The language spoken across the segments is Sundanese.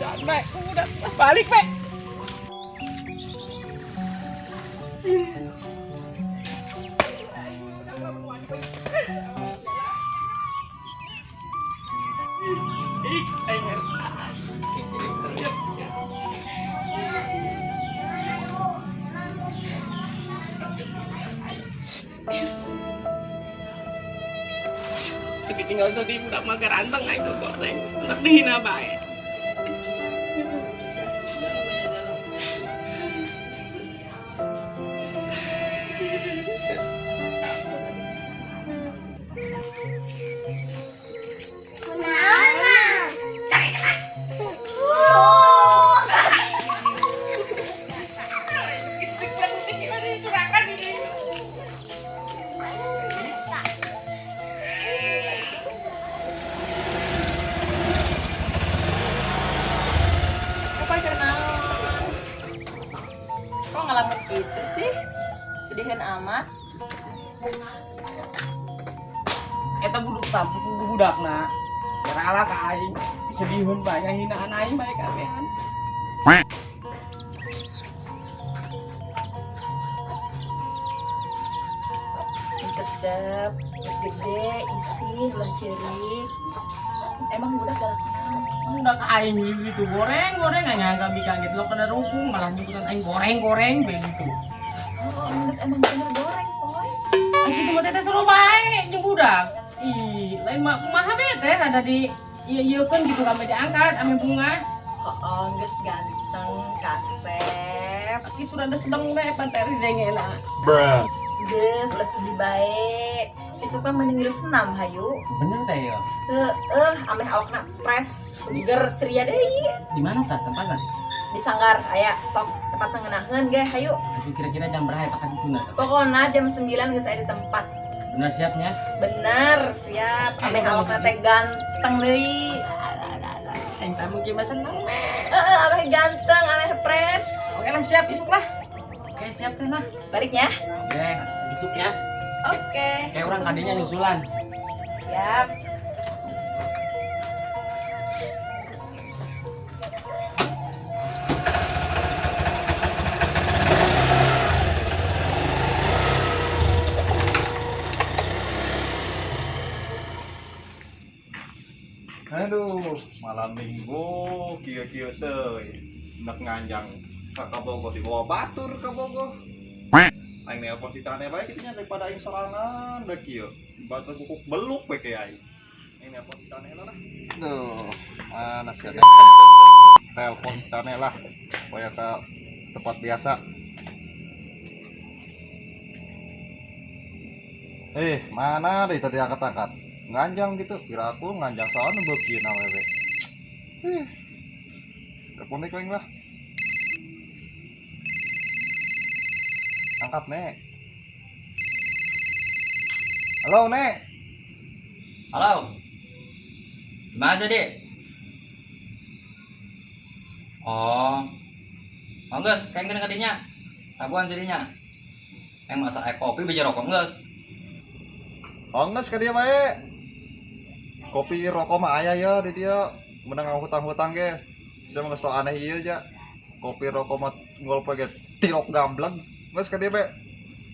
Dihinaan bae ku budak. Balik bae. Ih, aing. Sedih tinggal sedih, budak mah garanteng aing tuh goreng. Untuk dihina bae. Kunaon? Cari celah. Oh. Istri gimana dicurahkan ini. Apa naon? Kok ngelamun gitu sih? Sedihan amat. Eta buduk tamu budakna. Gara ka aing. Sediheun bae, hinaan aing bae kabehan. Cecep, geus gede, isih lah ceurik. Emang budak galak naon? Budak aing gitu goreng goreng aing nggak bika gitu lo kena rukung malah nyebutan aing goreng goreng bae gitu. Oh, geus emang bener goreng, Poy. Aing gitu mah teh seru bae jeung budak. Ih, lain mah kumaha bae teh rada di ieu-ieukeun gitu kame diangkat ame bunga. Oh, geus ganteng, kasep. Itu rada sedeng bae pan teh dengena. Geus ulah sedih bae. Isuk mah mending geus senam hayu. Bener teh ya. Heeh, ameh awakna fresh, seger, ceria deui. Di mana tah tempatnya? Di sanggar aya, sok cepat ngeunahkeun ge hayu. Itu kira-kira jam berapa eta kan itu? Pokoknya jam 9 geus aya di tempat. Bener siapnya? Bener, siap. Ameh awakna teh ganteng deui. Aing tamu kieu mah seneng be. Heeh, ameh ganteng, ameh fresh. Oke lah, siap isuk lah. Oke, siap teh lah. Baliknya? Oke, isuk ya. Oke. Kayak orang kadinya nyusulan. Siap. Aduh, malam Minggu kieu-kieu teh nek nganjang ka Kabogoh dibawa batur ka Bogoh. Aing nelpon si Tane bae kitu nya daripada aing sorangan da kieu. Batur kukuk beluk we ke aing. Aing nelpon si Tane lah. Duh, mana sih ada telepon si Tane lah supaya ke tempat biasa. Eh, mana deh tadi angkat-angkat? Nganjang gitu, kira aku nganjang soalnya beuki na wewe. Eh, telepon deh lah. Angkat, Nek. Halo, Nek. Halo. Gimana sih, Dik? Oh. Oh, geus, kayak gini kadinya. Tabuan jadinya. Yang masak kopi bija rokok geus. Oh, geus ka dieu bae. Kopi rokok mah aya ya di dia. Menang hutang-hutang ge. Saya mah geus tau aneh ieu ja. Kopi rokok mah ngol poe ge tilok gambleg. Geus ka dieu bae.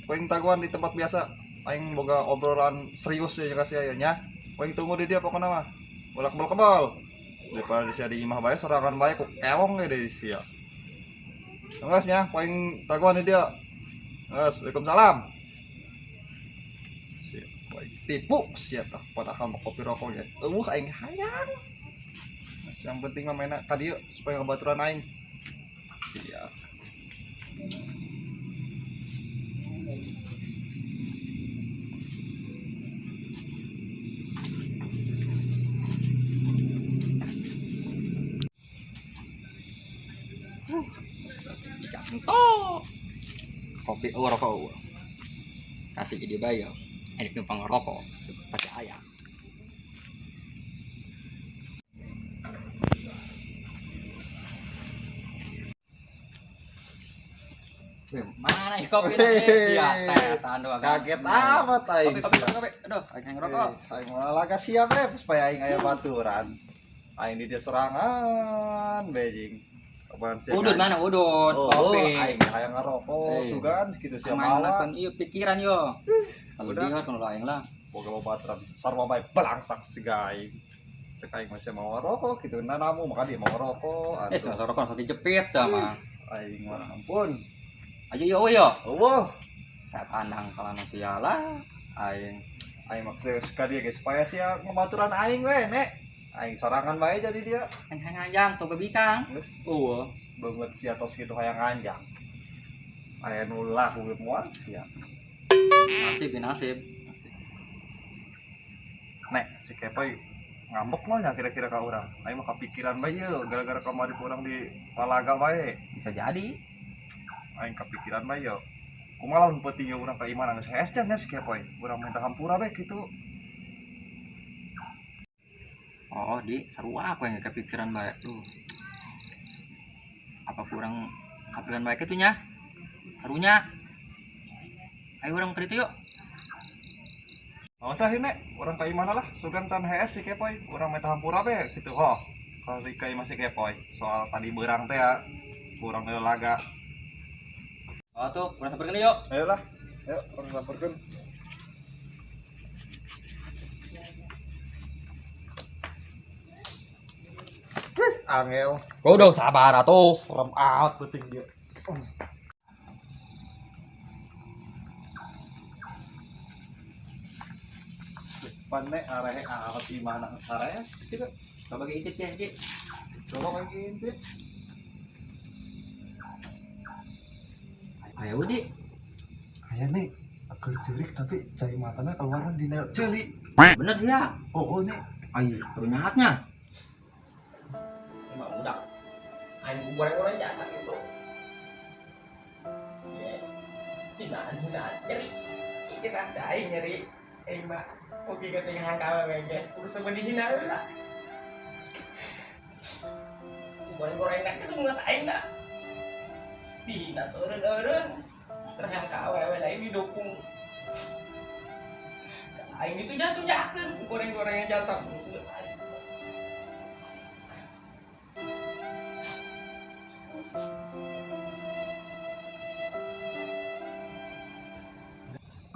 Poing taguan di tempat biasa. Aing boga obrolan serius ya kasih aya nya. Poing tunggu di dia pokoknya mah. Bolak kebal kebal. Daripada di sia di imah bae sorangan bae ku kelong ge di sia. Geus nya, poing taguan di dia. Geus, Waalaikumsalam. Sia, poing tipu sia tah padahal mah kopi rokok ge. Eueuh aing hayang. Geus, yang penting mah mainna ka dieu supaya ngabaturan aing. Iya. Oh. Kopi oh rokok oh. Kasih jadi bayo. Ini numpang rokok pakai ayam. Mana nih kopi nih? Sia, setan doang. Kaget amat aing. Kopi, kopi, kopi, kopi. Aduh, aing rokok. Aing malah laga siap eh supaya aing aya baturan. Aing di dia serangan bejing. Kapan sih? Udut mana udut? Oh, Kopi. aing hayang ngarokok Eh. sugan kitu sia Main mawa. ieu pikiran yo. Kalau Udah. dia kalau aing lah. Boga babaturan sarua bae belangsak siga aing. Cek aing masih mau rokok gitu nanamu maka dia mau rokok Eh, atuh. sama rokok langsung dijepit sama. Aing mah ampun. Ayo yo yo. Eueuh, Saat andang kalau sialah aing. aing mah geus ka dia geus supaya sia ngebaturan aing we nek. Aing sorangan bae jadi dia. Aing hayang anjang tuh bebikang. Geus Eueuh. banget sia tos kitu hayang anjang. Aya nu laku ge moal sia. Nasib ya, nasib. Nek si Kepoy ngambek mah nya kira-kira ka urang. Aing mah kapikiran bae yeuh gara-gara kamari urang di palaga bae. Bisa jadi. Aing kapikiran bae yeuh. Kumaha lamun peuting ieu urang ka imah geus hees nya si Kepoy. Urang minta hampura bae kitu. Oh, di seru apa yang kepikiran baik tuh. Apa kurang kepikiran baik itu nya? Karunya. Ayo urang ke ditu yuk. Awas lah nek, urang ka imah lah, sugan tan hees si Kepoy. Urang minta hampura bae kitu ho. Kalau si ka imah si Kepoy, soal tadi beurang teh ya, kurang laga. Oh tuh, urang samperkeun yuk. Ayo lah, ayo urang samperkeun. Wih, angel. Kau udah sabar atuh. Serem amat penting dia. Depan nek arehe amat di mana sares gitu. Coba ke intip ya, Ki. Coba kayak gini. Ayo di. Kayak nih, aku curik tapi cai matanya keluaran di celi. Bener ya. Oh, oh nih. Ayo, ternyatnya. Emang udah. Aing goreng-goreng jasa gitu. Hinaan nyeri. Kita aing nyeri. Aing mah oke ketinggalan kawe ge. Kudu sebedihina heula. Goreng-goreng nak itu mulut aing dah. Dihina eureun-eureun. Terang ka awewe lain didukung. Aing itu jatuh jakeun goreng-gorengnya jasa.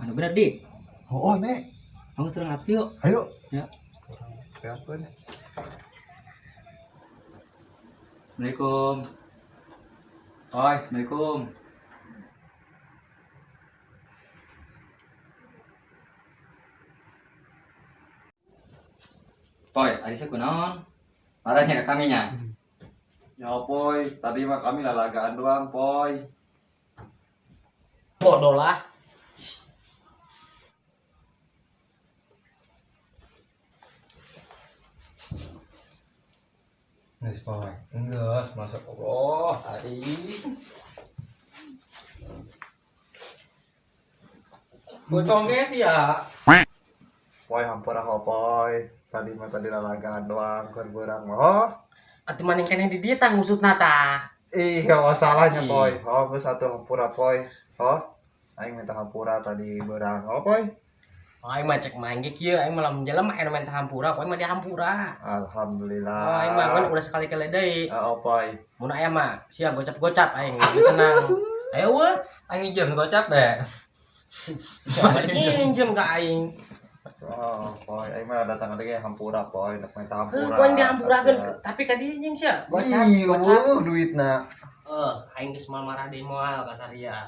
Anu bener, Di. Oh, oh nek. Aku sering atuh yuk. Ayo. Ya. Siapa nih? Assalamualaikum. Oi, Assalamualaikum. Poy, Alisa kunaon? Marahnya ke kami nya. Ya poy, tadi mah kami lalagaan doang poy. Bodoh lah. Geus poy. Geus masuk Allah, hari. Bocong ge sih ya. Poy hampura ho poy. Tadi mah tadi lalagaan doang keur beurang mah. Oh. Atuh maning keneh di dieu tah ngusutna tah. Ih, masalahnya poy. Oh, geus atuh hampura poy. Oh, aing minta hampura tadi beurang. Oh poy. Oh, aing mah cek main ge kieu, aing mah lamun jelema anu minta hampura, poy mah dihampura. Alhamdulillah. Oh, aing mah kan udah sekali-kali deui. Oh, poy. Mun aya mah sia gocap-gocap aing tenang. Ayo weh, Aing ijem gocap deh. siapa nginjem ka aing. Oh, poy, aing mah datang lagi hampura poy, nek minta hampura. Heuh, poy dihampurakeun tapi ka dieu jeung sia. Gocap. Ih, eueuh duitna. Aing geus moal marah deui moal ka Saria.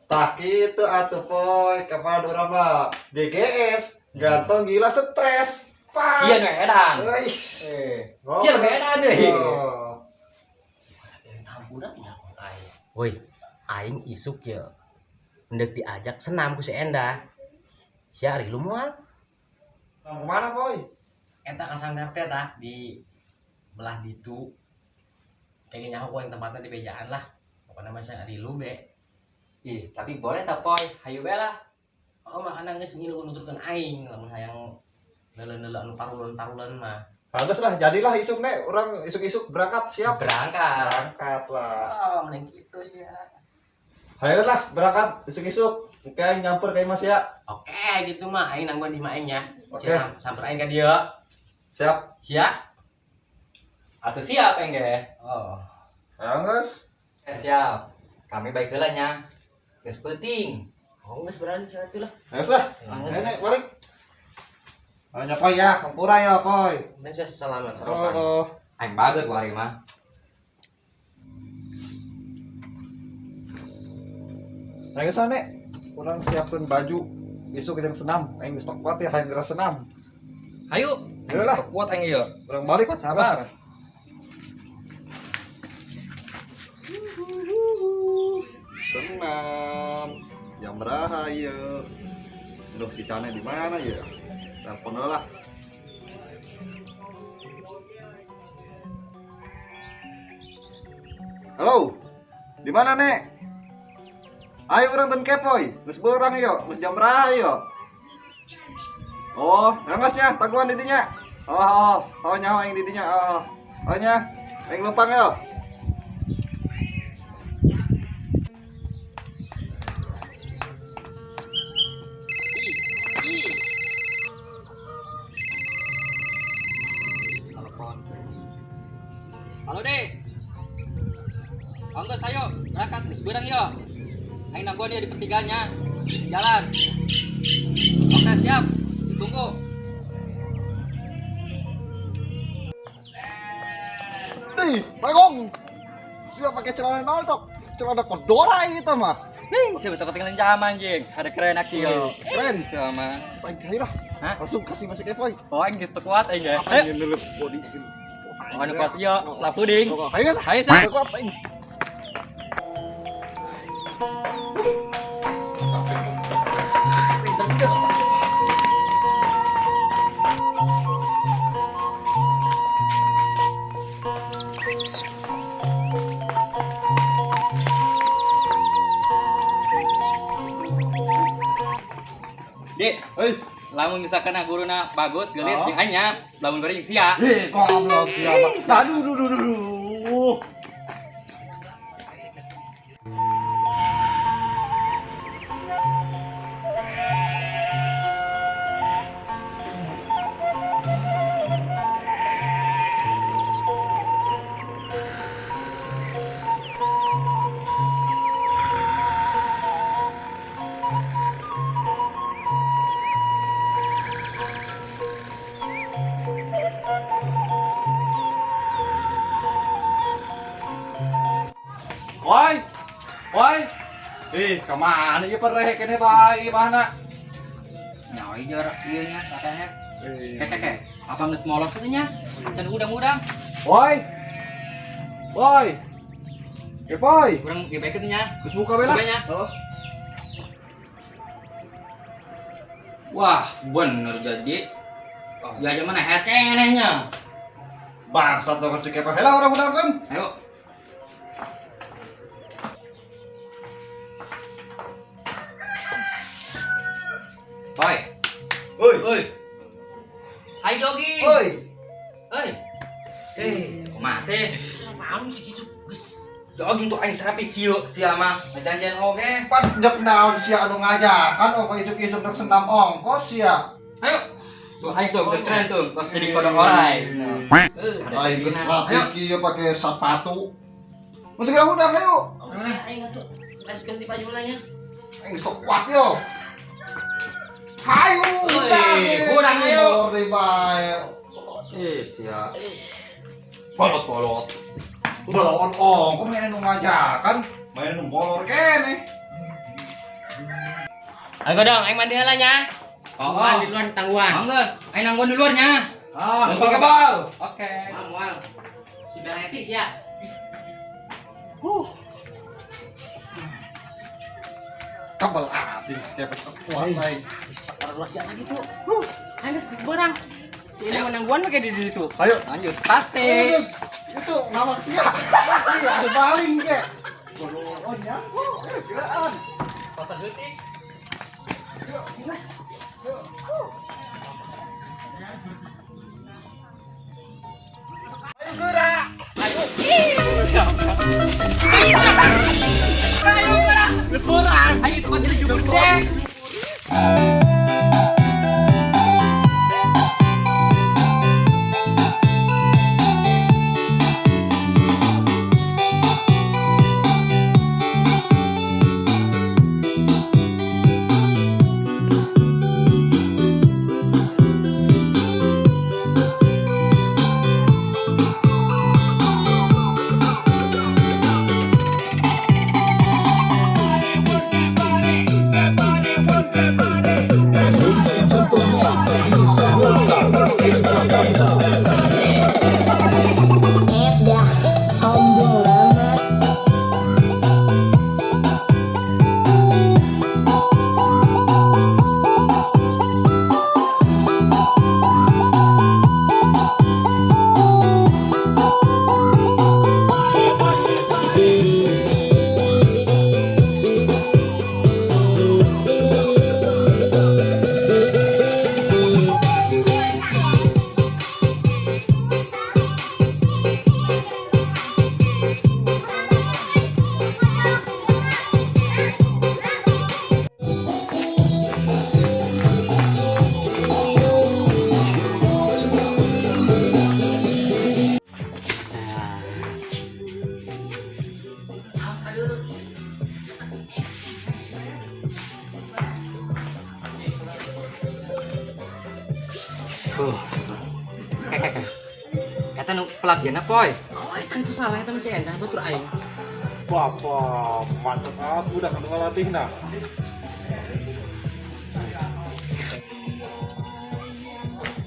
Tah kitu atuh poy, kapan urang mah GGS, ganteng gila stres. Pas. Sia nu edan. Euy. Eh, Oh. sia nu edan deui. Oh. Hampura nya aing. Woi, aing isuk ye. Endek diajak senam ku si Endah. Sia ari lu moal. Nang kemana poy? Eta ka sanggar teh tah di belah ditu. Kayaknya nyaho ku yang tempatnya di bejaan lah. Pokoknya mah sia ari lu be. Ih, tapi boleh tak poy? Hayu bae lah. Oh, makana geus ngilu nuturkeun aing lamun hayang leuleuh-leuleuh anu paruleun-paruleun mah. Bagus lah, jadilah isuk nek, orang isuk-isuk berangkat siap. Berangkat. Berangkat lah. Oh, mending kitu sia. Ayo lah, berangkat isuk-isuk. Oke, nyamper kayak Mas ya. Oke, gitu mah aing nangguan di mah aing ya. Oke. Sia samper aing ka dieu. Siap. Sia. Atuh siap aing ge. Oh. Ayo geus. Eh, siap. Kami baik heula nya. Geus peuting. Oh, geus berani atuh lah. Ayo lah. Nenek balik. Ayo nyokoy ya, hampura ya koy. Ben saya salaman Oh, sarapan. oh. Aing baget ku ari mah. Ayo geus Nek. Urang siapkeun baju. Besok jeung senam, aing geus kuat ya hayang geura senam. Ayo. Ayo lah. Kuat aing ieu. Urang balik lah, Sabar. Senam. Jam berapa ya? Aduh, si Cane di mana ya? Telepon dulu lah. Halo. Di mana, Nek? Ayo urang ten kepoy. Geus beurang yo, geus jam berapa yo? Oh, ngangas nya, taguan di dinya. Oh, oh, oh, nyaho aing di dinya. Oh, oh nya, aing lempang yo. Telepon. Halo, Dek. Oh, geus ayo, berangkat geus beurang yo. Aing nangguan dia di pertiganya. Di jalan. Oke, siap. Ditunggu. Ih, bagong. Siapa pakai celana naon tok? Celana kodora itu mah. Nih, siapa takut ketinggalan zaman, jing. Ada keren aki yo. Keren. Sama. Saya kira Hah? langsung kasih masuk kepoy. Oh, aing geus teu kuat aing ge. Apa yang lelep body. Oh, anu kos yo, lah puding. Ayo lah. Hayo, Sa. Kuat aing. Dek, Hei, lamun misalkan guruna bagus, geulit Oh. jeung aing nya, lamun goreng sia. ih, goblok siapa? Aduh, duh, duh, duh, duh. Woi. Woi. Ih, kemana ya pereh kene bae mana? Nyawa ieu ieu nya katanya. Kek kek kek. Apa geus molot kitu nya? Can udang-udang. Woi. Woi. Kepoy. Urang ge bae kitu nya. Geus buka bae lah. Buka nya. Oh. Wah, bener jadi. Ya aja mana hes keneh nya. Bangsat dong si Kepoy. Helah urang udangkeun. Ayo. Boy, Woi. oi. Ayo jogging. Woi. Oi. Eh, kumaha sih? Naon sih gitu, geus. Jogging tuh aing serapi kieu sia mah. Ngajanjian oge. Pan jek naon sia anu ngajakan ongko isuk-isuk dek senam ongkos sia. Ayo. Tuh aing tuh geus keren tuh, geus jadi kodok orai. Eh, ada Aing geus sensina. rapi Ayo. kieu pake sepatu. Masuk ke udang ayo. Oh, saya aing atuh lanjutkeun di payuna nya. Aing geus teu kuat yo. Hayu, udang. Udang, ayo. Molor deui bae. Eh, sia. Bolot-bolot. Bolon ongko main nu ngajakan, main nu molor keneh. Ayo dong, aing mandi heula nya. Oh, Tangguhan di luar tangguhan. Oh, geus. Aing nangguan di luarnya. Ah, kebal kebal. Oke. Moal moal. Si Bereti sia. Kebal ati Kepoy teu kuat aing. Orang luar biasa gitu. Aing geus barang. Si ini menangguan pakai di ditu. Ayo. Lanjut. Pasti. Ayo, itu ngawak sia. Iya, ada baling ke. Bolon nyangko, kiraan. Pasar heutik. Mas. Ayo gerak. Ayo. Ayo gerak. Geus beurang. Ayo itu jadi gede. ngalatihna poy. Oh, eta itu salah eta mah si Endah batur aing. Bapak, mantep amat budak anu ngalatihna.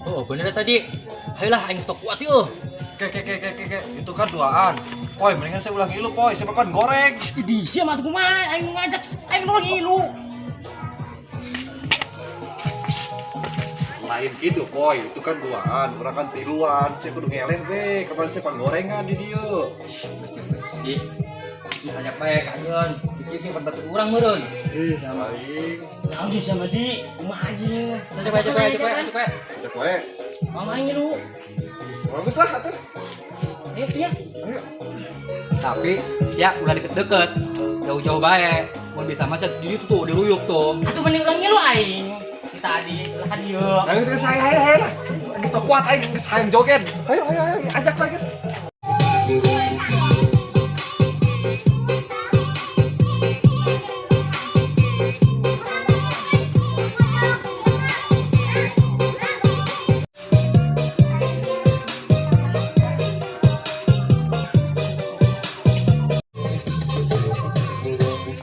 Oh, bener tadi. Ayolah aing stok kuat yeuh. Ke ke ke ke ke ke, itu kan duaan. Poy, mendingan saya ulah ngilu, poy. Siapa kan goreng. Di sia mah kumaha aing ngajak aing mau ngilu. Lain gitu, poy. Itu kan duaan, urang kan tiluan. Saya kudu ngeleh be. Kemarin saya panggorengan di dieu. Ih. Ajak bae ka ayeun. Iki ki batu urang meureun. Ih, aing. Naon sih sama di kumaha anjing. Ajak bae, ajak bae, ajak bae, ajak bae. Ajak wae. Mau aing ngilu. Bagus lah atuh. Ayo tuh ya. Ayo. Tapi ya ulah deket-deket. Jauh-jauh bae. Mun bisa mah di ditu tuh diruyuk tuh. Atuh mending ulah ngilu aing. Si tadi ulah ka dieu. Nah, geus geus ayo ayo ayo lah. Geus teu kuat aing, geus hayang joget. Ayo ayo ayo ajak lah, guys.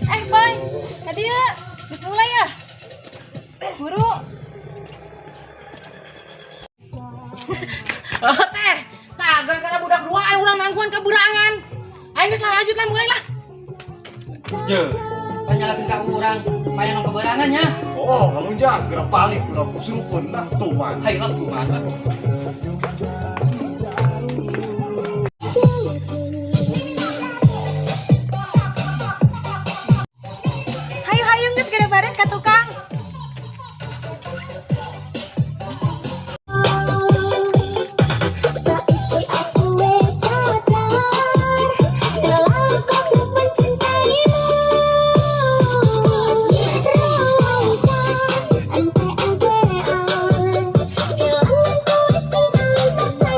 Eh, Boy, tadi ya, geus mulai ya. Buru. Oh, teh. Tah gara-gara budak dua aing urang nangguan keburangan. Aing geus lah lanjut lah mulai lah. Je. Panyalakeun ka urang, payah nu keberangan nya. Oh, ngalunjak, gerak balik, urang kusurupun lah tuman. Hayu lah kumaha. Hayu hayu geus gera baris ka tukang. Saiki aku wis sadar kalau aku mencintaimu. Raukan ente-entean, kelanganku wis sing paling tersayang.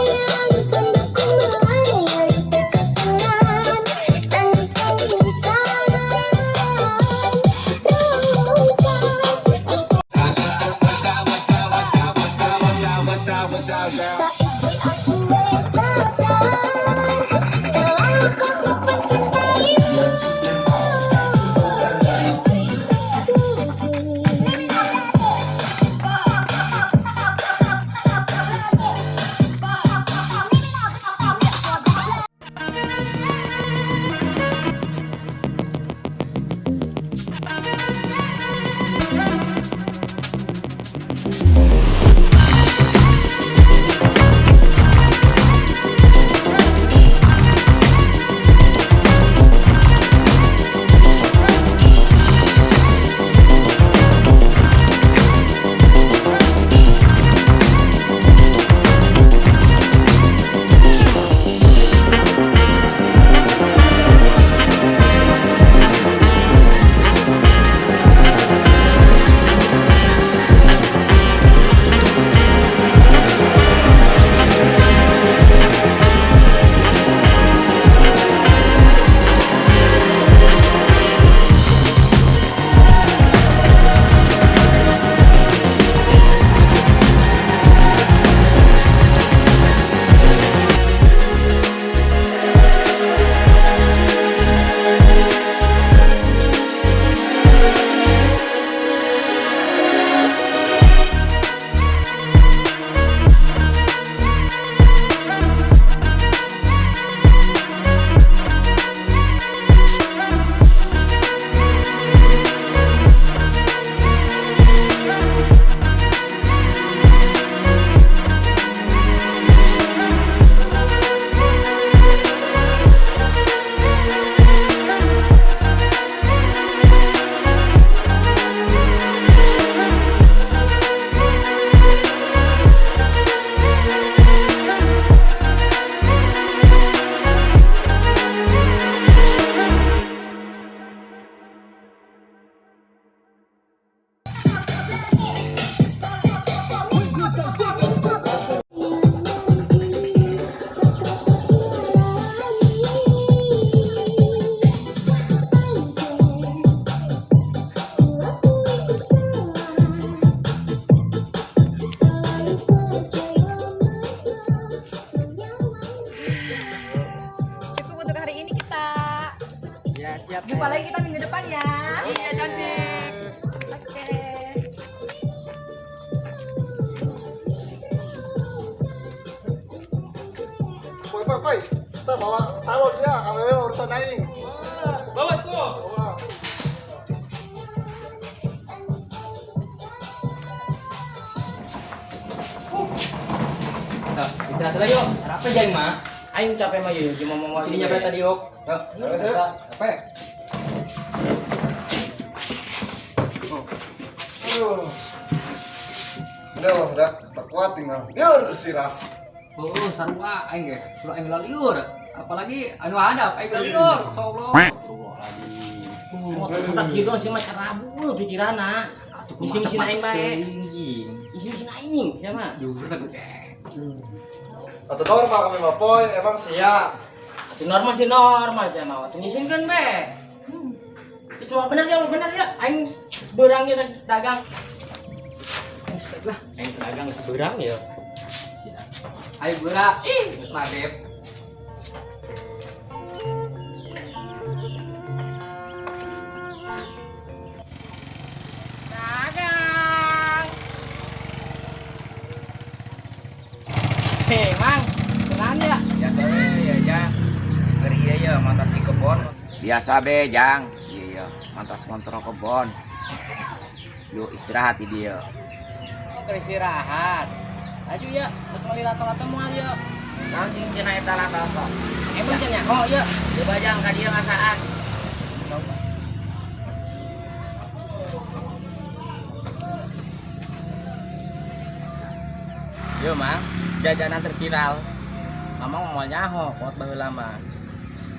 Siap. Jumpa lagi kita minggu depan ya. Iya, cantik. Oke. Poi poi poi. Kita bawa salon ya, awewe urusan aing. Bawa tuh. Bawa. Nah, istirahat lah yuk. Capek jang mah. Aing capek mah yeuh, cuma mau Sini nyampe tadi yuk. Yuk. Capek. Aduh. Aduh, udah tak kuat tinggal. Liur sirah. Oh, sarua aing ge. Suruh aing laliur. Apalagi anu hadap aing laliur. Masyaallah. Sudah kieu sih mah carabul pikiranna. Misi-misi aing bae. Misi-misi aing sia mah. Jujur kan teh. Atau normal kami mah poy, emang sia. Atuh normal sih normal sia mah. Atuh ngisinkeun bae. Ih, semua bener ya, bener ya. Aing seberang ya dagang. Aing lah, aing dagang seberang ya. Ayo beura. Ih, geus maghrib. Dagang. Hei, Mang. Tenang ya. Biasa we ya jang. Keur ieu ya mantas di kebon. Biasa be jang. Iya ya, mantas ngontrol kebon. Yuk istirahat di dieu. Oh, keur istirahat. Laju ya, rek meuli lato-lato moal ya. Naon cing cenah eta lato-lato? Emang cenah nyaho ya. Coba jang ka dieu ngasaan. Yo, Mang, jajanan terviral. Mamang mau nyaho kot baheula mah.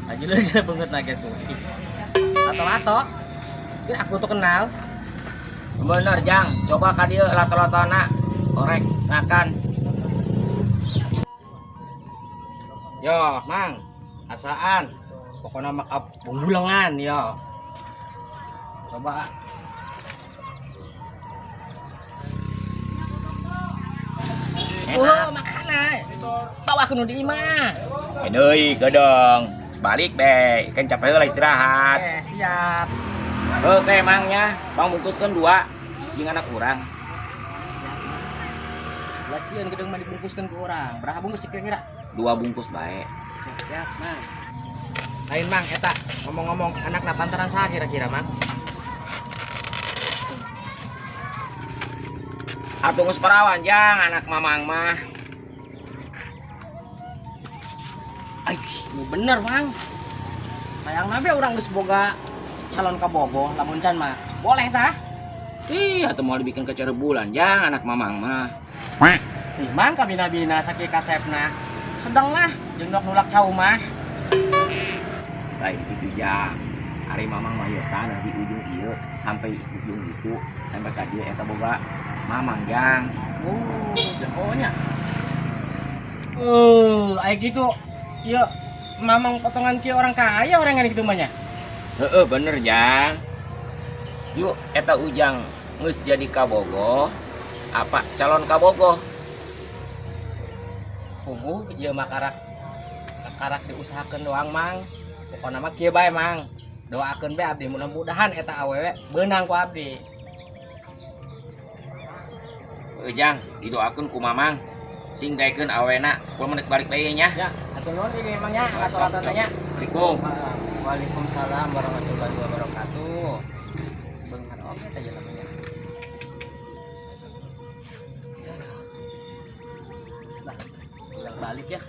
Aja lu dina beungeut na gitu. Ih, lato-lato. Ini aku tuh kenal. Bener jang, coba ka dieu lato-latona. Korek ngakan. Yo, Mang. Asaan. Pokoknya mah bunggulengan yo. Coba. Oh, makanan. Bawa aku nu di imah. Deui gedong. Balik be, kan capek heula istirahat. Oke, siap. Oke emangnya, bang bungkuskeun dua jeung anak urang. Lah sieun gedeng mah dibungkuskeun ku urang. Berapa bungkus kira-kira? Dua bungkus bae. Oke, siap, Mang. Lain Mang, eta ngomong-ngomong anakna pantaran saha kira-kira, Mang? Atuh geus parawan jang anak mamang mah. Ai, ini bener, Mang. Sayang nabe urang geus boga calon kabogoh lamun can mah. Boleh tah? Ih, atuh mau dibikin kecara bulan jang anak mamang mah. Ih, Mang kabina-bina sakieu kasepna. Sedang lah jeung dok nulak cau mah. Lain kitu jang. Ari mamang mah ieu tanah di ujung ieu sampai ujung itu sampai ka dieu eta boga mamang jang. Oh, jagonya. Ai gitu. Ieu mamang potongan kieu orang kaya orang gitu mah nya. Heeh, bener jang. Yuk eta ujang geus jadi kabogoh apa calon kabogoh? Puguh ieu mah karak diusahakeun doang Mang. Pokona mah kieu bae Mang. Doakeun bae abdi mudah-mudahan eta awewe beunang ku abdi. Heuh jang, didoakeun ku mamang. Sing daekeun awena, kula mah balik bae nya. Ya, hatur nuhun ieu emang nya, lato-lato nya. Assalamualaikum. Waalaikumsalam warahmatullahi wabarakatuh. Beunghar oge teh jelemanya. Lah, udah balik ya.